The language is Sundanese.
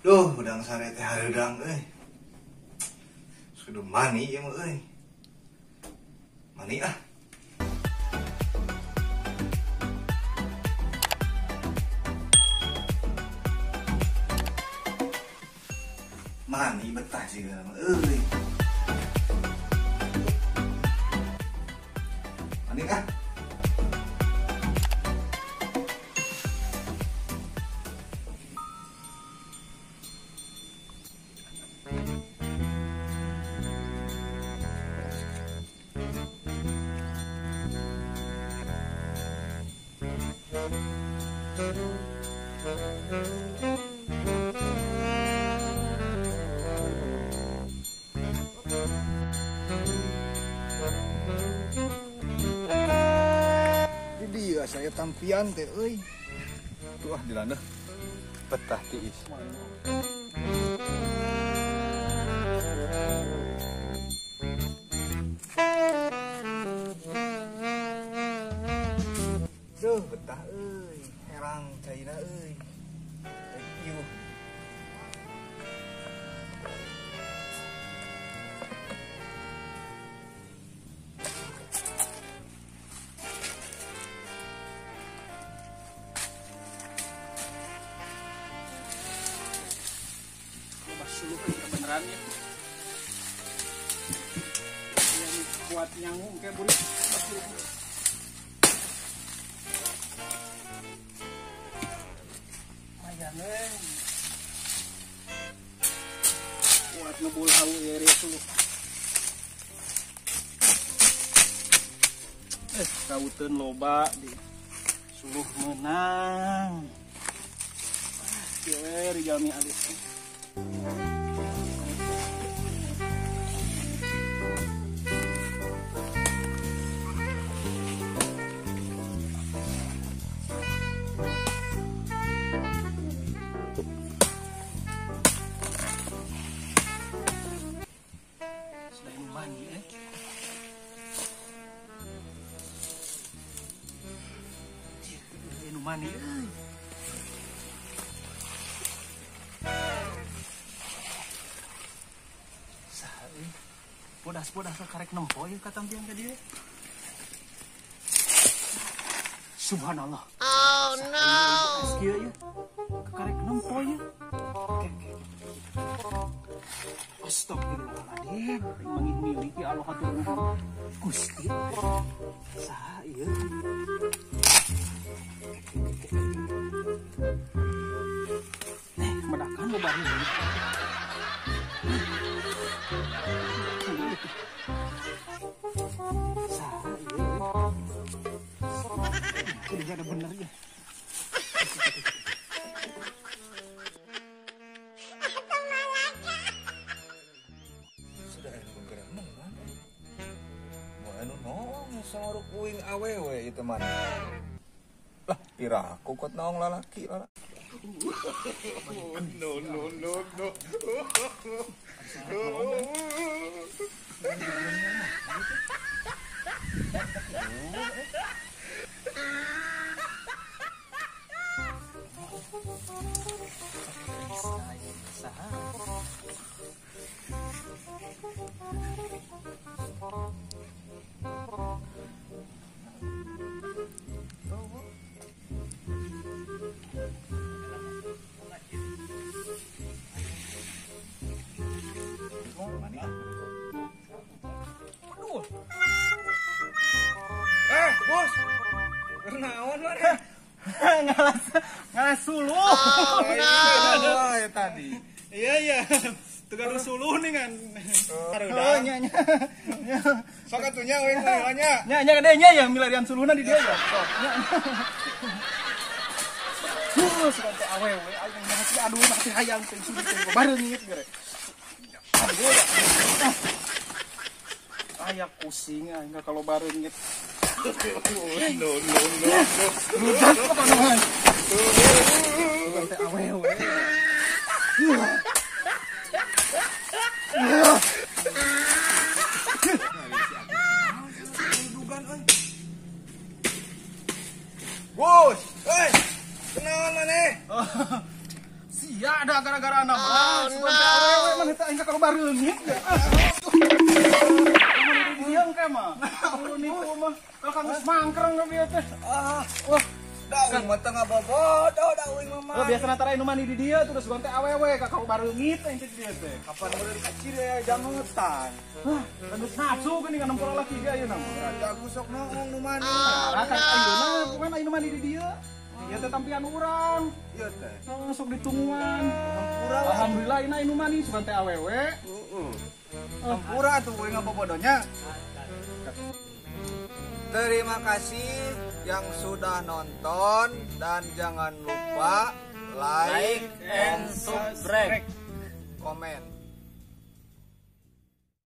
Duh, udang sare teh hareudang euy. Sudah mani ieu mah euy. Mani ah. Mani betah sih mah euy. Mani ah. Jadi ya saya tampian teh euy. Tuh ah dilanda. Betah tiis. Duh, betah euy. Herang caina euy. Thank you. Suluh kebenarannya yang buat nyangu kayak burik. Lumayan buat ngebul hau area suluh. Kauteun loba di suluh menang. Kieu we jalmi alis. Sudah mandi eh. Sudah mandi eh. Bodas-bodas karek nempo ya katampian ka dieu. Subhanallah. Oh no. Kieu ya. Karek nempo ya. Oke. Astagfirullahaladzim. Mangih milik ya Allah hatur nuhun. Gusti. Saha ieu? Medakan loba heula. Sudah ada bener ya. Sudah anu gerak menang. Mau anu nong sorok uing awewe ieu mah. Lah piraku kot naong lalaki lalaki. No no no no. Bos, kenaon mana? Ngalas suluh. Oh, no. Ya tadi. Iya iya. Tugaru suluh nih kan. Oh nya nya. Sok atuh nya we nya. Nya nya gede nya ya milarian suluhna di dia ya. Sok nya. Duh, sugan teh awewe aing mah aduh mah teh hayang teh suluh teh bareungit gere. Aduh ya. Aya pusing aing kalau bareungit. No no no no. Ludas pokoknya. Sugan teh awewe. Bos, hei, kenalan maneh? Sia ada gara-gara anak mah. Sugan teh awewe mah teh aing ka bareungit. Dia engke mah. Nipu mah. Kalau kang geus mangkreng ka bieu teh. Ah, wah. Da uing mah teu ngabobodo, da uing mah. Oh, biasana tara anu mani di dieu terus sugan teh awewe ka bareungit aing teh di dieu teh. Kapan meureun ka cire jangetan. Hah, geus nafsu geuning nempo lalaki ge ayeuna mah. Raja aku sok noong nu mani. Nah, kan ayeuna bukan anu mani di dieu. Ieu teh tampian urang. Ieu teh. Sok ditungguan. Hampura. Alhamdulillah ina anu mani sugan teh awewe. Heeh. Hampura atuh uing ngabobodonya. Terima kasih yang sudah nonton dan jangan lupa like and subscribe. Komen.